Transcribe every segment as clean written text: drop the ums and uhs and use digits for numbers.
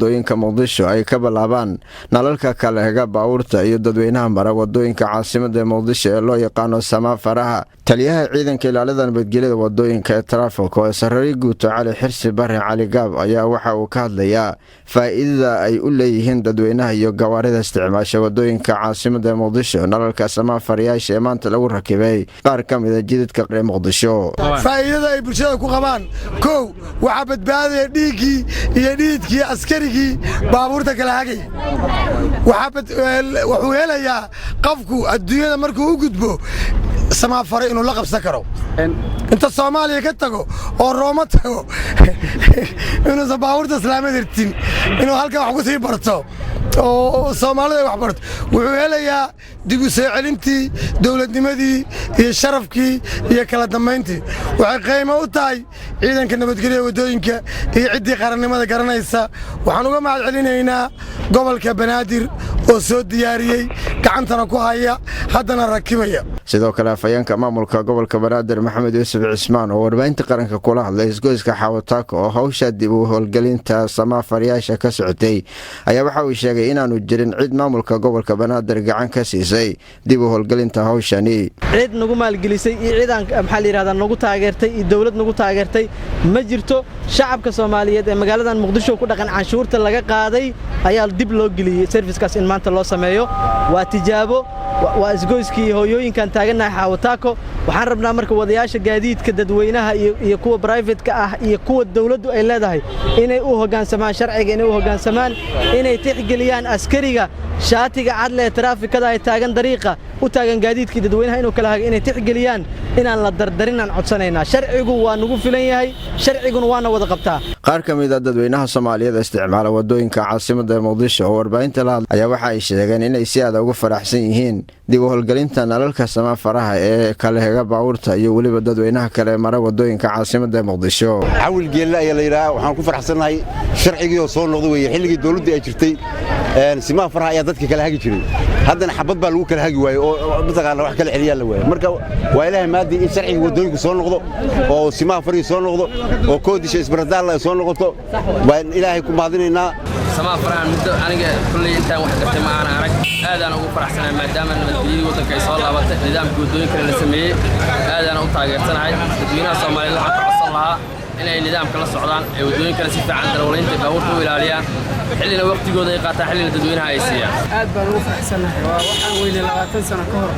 Wadooyinka Muqdisho ay ka bilaabaan nalalka kala hega baabuurta iyo dadweynaha mara wadooyinka caasimada Muqdisho ee loo yaqaano samaafaraha. Taliyaha ciidanka ilaalada nabadgelyada wadooyinka ee taraafika oo sarreeye guuto Cali Xirsi Bare Cali Gaab ayaa waxa uu ka hadlayaa faa'iidada ay u leeyihiin dadweynaha iyo gawaarida isticmaasha wadooyinka caasimada Muqdisho nalalka samaafarayaasha ee maanta lagu rakibay qaar ka mida jidadka ee Muqdisho. Faa'iidada ay bulshada ku qabaan, kow, waxaa badbaadaya dhiiggii iyo dhiidkii askarigii baabuurta kala hagay. Wuxuu helayaa qofku adduunyada markuu u gudbo samaafaro inuu la qabsan karo, inta Soomaaliya ka tago oo Rooma tago inuusan baabuurta islaamad hirtin, inuu halkan wax ku sii barto oo Soomaalida ay wax barto. Wuxuu helayaa dib u soo celintii dowladnimadii iyo sharafkii iyo kala dambayntii. Waxay qiimo u tahay ciidanka nabadgelya waddooyinka iyo ciddii qarannimada garanaysa. Waxaan uga mahad celinaynaa gobolka Banaadir oo soo diyaariyey, gacantana ku haya, haddana rakibaya. Sidoo kale, afhayeenka maamulka gobolka Banaadir Maxamed Yuusuf Cismaan oo warbaahinta qaranka kula hadlay isgoyska Xaawataako oo hawsha dib u howlgelinta samaafaryaasha ka socotay ayaa waxa uu sheegay inaanu jirin cid maamulka gobolka Banaadir gacan ka siisay dib u howlgelinta hawshani. Cid nagu maalgelisay iyo cidaan, maxaa la yidhahdaa, nagu taageertay iyo dawlad nagu taageertay ma jirto. Shacabka Soomaaliyeed ee magaaladan Muqdisho ku dhaqan canshuurta laga qaaday ayaa dib loo geliyey service-kaas in maanta loo sameeyo. Waa tijaabo, waa isgoyskii hooyooyinkan taagannahay, Xaawataako. Waxaan rabnaa marka wadayaasha gaadiidka dadweynaha iyo kuwa private-ka ah iyo kuwa dawladdu ay leedahay inay u hoggaansamaan sharciga, inay u hoggaansamaan, inay tixgeliyaan askariga shaatiga cadle ee taraafikada ay taagan dariiqa u taagan gaadiidkii dadweynaha inuu kala hago, inay tixgeliyaan, inaan la dardarin aan codsanaynaa. Sharcigu waa nagu filan yahay, sharciguna waana wada qabtaa. Qaar ka mid a dadweynaha Soomaaliyeed isticmaala wadooyinka caasimada ee Muqdisho oo warbaahinta la hadlay ayaa waxa ay sheegeen inay si aada ugu faraxsan yihiin dib u howlgelinta nalalka samaafaraha ee kala hega baabuurta iyo weliba dadweynaha kale mara wadooyinka caasimada ee Muqdisho. Cawil Geelle ayaa la yidhahaa. Waxaan ku faraxsannahay sharcigii oo soo noqday weeye. Xilligii dawladdu ay jirtay simaha faraha ayaa dadka kala hagi jiray. Haddana xabad baa lagu kala hagi waayey oo mataqaana wax kala celiyaa la waayey. Marka waa Ilaahay maadii in sharcigii waddooyinku soo noqdo oo simaha farihii soo noqdo oo koodisha isbaradaalla ay soo noqoto. Waan Ilaahay ku mahadinaynaa. Samaa farahan muddo aniga kulley intaan wax gartay ma aana arag. Aadaan ugu faraxsanahay maadaama nabadgelyadii waddanka ay soo laabatay, nidaamkii waddooyinkana la sameeyey. Aadaana u taageersanahay. Dadweynaha Soomaaliyeed waxaan ka codsan lahaa inay nidaamka la socdaan ee waddooyinkana si fiican darawaliinta baabuurta u ilaaliyaan, xillina waqtigooda ay qaataan, xillina dadweynaha ay siiyaan. Aad baan ugu faraxsanahay. Waa waxaan weynay 20 sano ka hor.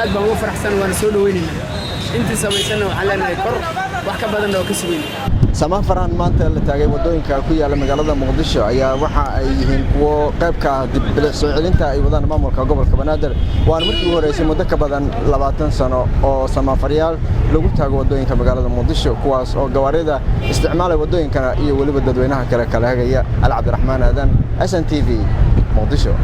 Aad baan ugu faraxsan, waana soo dhoweynaynaa. Intii samaysanna waxaan leenahay kor wax ka badanna oo ka sugayna. Samaafarahan maanta la taagay wadooyinka ku yaala magaalada Muqdisho ayaa waxa ay yihiin kuwo qaybka dib bilic soo celinta ay wadaan maamulka gobolka Banaadir, waana markii ugu horreysay muddo ka badan 20 sano oo samaafaryaal lagu taago wadooyinka magaalada Muqdisho, kuwaas oo gawaarida isticmaalaya wadooyinkana iyo weliba dadweynaha kale kala hagaya. Al Cabdiraxmaan Aadan, SNTV, Muqdisho.